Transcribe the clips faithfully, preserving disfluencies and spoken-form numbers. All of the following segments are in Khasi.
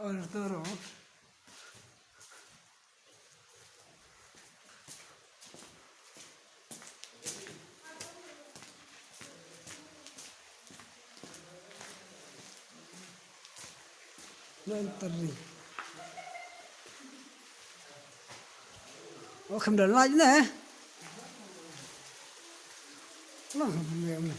Arturo. Nan tari. Oh, kham da laj ne. Lah, kham da laj ne.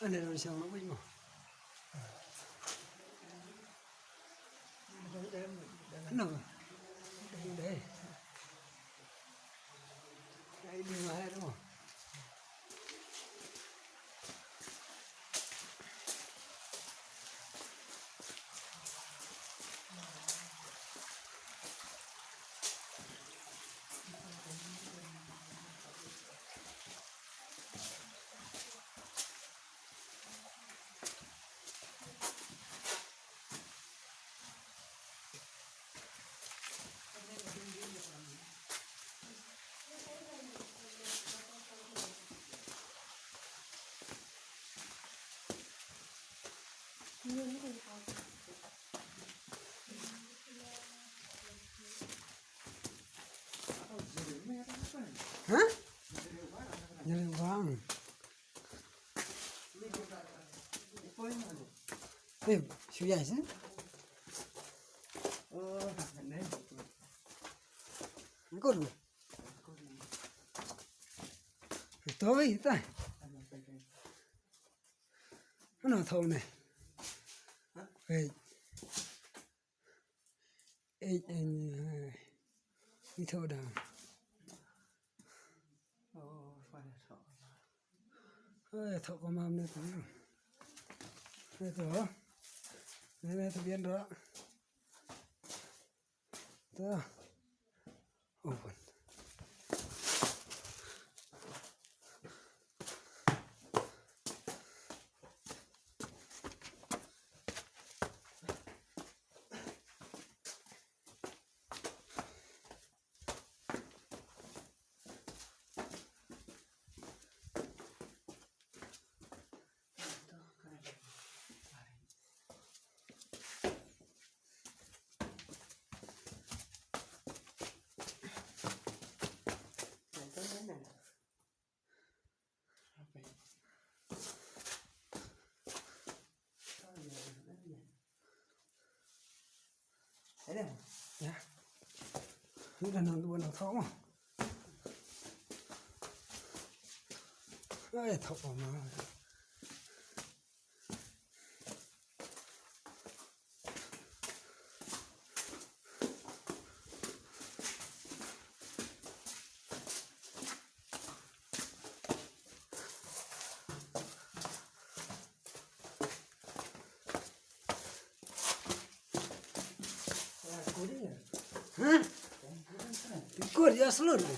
Ane, ane, siang na wei mo. No. Dai, dai. Dai, di ma hai mo. Hah? Nyari bang. Eh, shu ïa sih. Ngkur. Toi ta. Ano thong ne. Wei. Ei, ei, ni, ei. Ni thaw da. Oh, fa da thaw. Ei, thaw ko mam ne tu. Ei, to. Ne, ne, tu bien ra. To. Open. Ya. Ni dah nang dua nang thok mah. Ai, thok mah. Hah? Ikut ya seluruh.